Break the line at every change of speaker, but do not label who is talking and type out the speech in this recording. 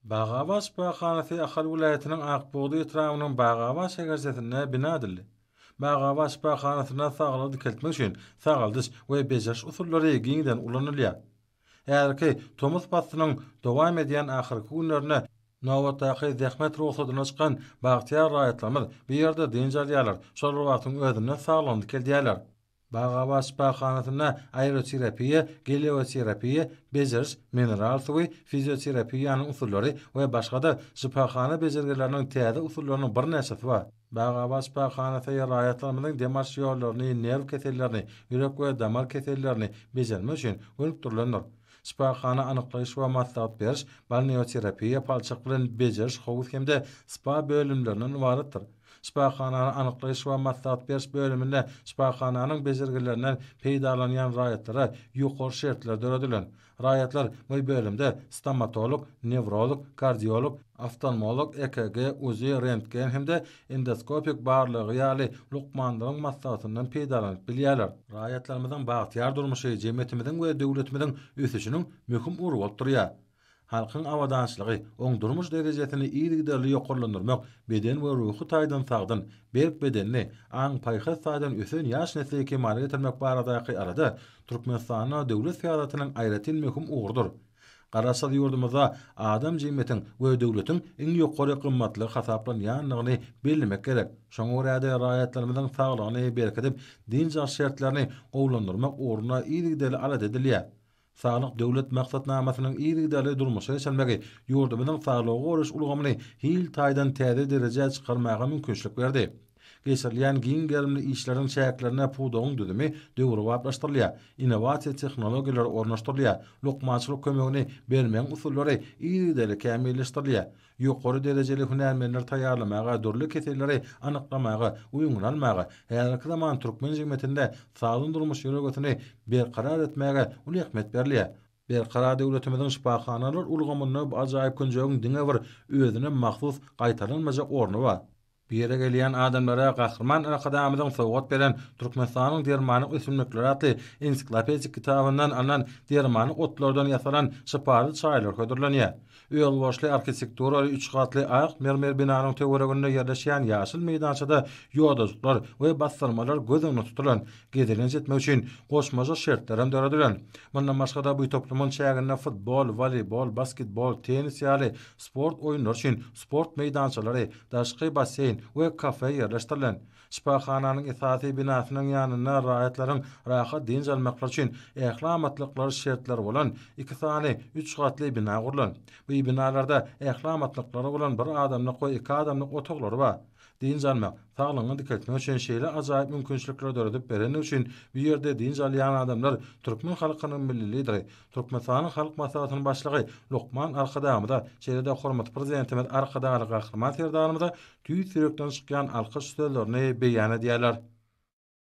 Bagabat şypahanasy Ahal welaýatynyň Ak bugdaý etrabynyň Bagabat şäherçesinde bina edildi. Bagabat şypahanasynda saglygy dikeltmek üçin sagaldyş we bejeriş usullary giňden ulanylýar. Häzirki tomus paslynyň dowam edýän ahyrky günlerinde nobatdaky zähmet rugsadyna çykan bagtyýar raýatlarymyz bu ýerde dynç alýarlar, şol bir wagtyň özünde saglygyny dikeldýärler. Bagabat şypahanasynda aeroterapiýa, gelioterapiýa, bejeriş, mineral suwy, fizioterapiýanyň usullary we başga-da şypahana bejergileriniň täze usullarynyň birnäçesi bar. Bagabat şypahanasy raýatlarymyzyň dem alyş ýollaryny, nerw kesellerini, ýürek we damar kesellerini bejermek üçin gönükdirilendir. Şypahana anyklaýyş we maslahat beriş, balneoterapiýa, palçyk bilen bejeriş howuz hem-de spa bölümlerinden ybaratdyr. Şypahanany anyklaýyş we maslahat beriş bölüminde şypahananyň bejergilerinden peýdalanýan raýatlara ýokary şertler döredilen. Raýatlar bu bölümde stomatolog, newrolog, kardiolog, oftalmolog, EKG, UZI, rentgen hem-de endoskopik barlagy ýaly lukmanlaryň maslahatyndan peýdalanyp bilýärler. Raýatlarymyzyň bagtyýar durmuşy jemgyýetimiziň we döwletimiziň ösüşiniň möhüm ugry bolup durýar. Halkyň abadançylygy, oň durmuş derejesini yzygiderli ýokarlandyrmak, beden we ruhy taýdan sagdyn, berk bedenli, aň-paýhas taýdan ösen ýaş nesli kemala getirmek baradaky alada Türkmenistanda döwlet syýasatynyň aýratyn möhüm ugrudyr. Garaşsyz ýurdumyzda adam jemgyýetiň we döwletiň iň ýokary gymmatlygy hasaplanýandygyny bellemek gerek. Şoňa görä-de, raýatlarymyzyň saglygyny berkidip, dynç alyş şertlerini gowulandyrmak ugrunda yzygiderli alada edilýär. Saglyk Döwlet maksatnamasynyň yzygiderli durmuşa geçirilmegi ýurdumyzyň saglygy goraýyş ulgamyny hil taýdan täze derejä çykarmaga mümkinçilik berdi. Geçirilýän giň gerimli işleriň çäklerinde pudagyň düzümi döwrebaplaşdyrylýar, innowasiýa tehnologiýalary ornaşdyrylýar, lukmançylyk kömegini bermegiň usullary yzygiderli kämilleşdirilýär. Ýokary derejeli hünärmenleri taýýarlamaga, dürli keselleri anyklamaga we öňüni almaga, häzirki zaman türkmen jemgyýetinde sagdyn durmuş ýörelgesini berkarar etmäge uly ähmiýet berilýär. Berkarar döwletimiziň şypahanalar ulgamynda bu ajaýyp künjegiň diňe bir özüne mahsus gaýtalanmajak orny bar. Bu ýere gelýän adamlara Gahryman Arkadagymyzyň sowgat beren Türkmenistanyň dermanlyk ösümlikleri atly ensiklopedik kitabyndan alnan dermanlyk otlardan ýasalan şypaly çaýlar hödürlenýär. Özboluşly arhitekturaly üç gatly ak mermer binanyň töwereginde ýerleşýän ýaşyl meýdançada ýodajyklar we bassyrmalar göz öňünde tutulan, gezelenç etmek üçin goşmaça şertlerem döredilen. Mundan başga-da bu toplumyň çäginde futbol, woleýbol, basketbol, tennis ýaly sport oýunlary üçin sport meýdançalary, daşky basseýn we kafe ýerleşdirilen. Şypahananyň esasy binasynyň ýanynda raýatlaryň rahat dynç almaklary üçin ähli amatlyklary şertleri bolan iki sany üç gatly bina gurlan. Bu binalarda ähli amatlyklary bolan bir adamlyk we iki adamlyk otaglary bar. Dynç almak, saglygyňy dikeltmek üçin şeýle ajaýyp mümkinçilikleri döredip berendigi üçin bu ýerde dynç alýan adamlar türkmen halkynyň Milli Lideri, Türkmenistanyň Halk Maslahatynyň Başlygy lukman Arkadagymyza, şeýle-de hormatly Prezidentimiz Arkadagly Gahryman Serdarymyza tüýs ýürekden çykýan alkyş sözlerini beýan edýärler.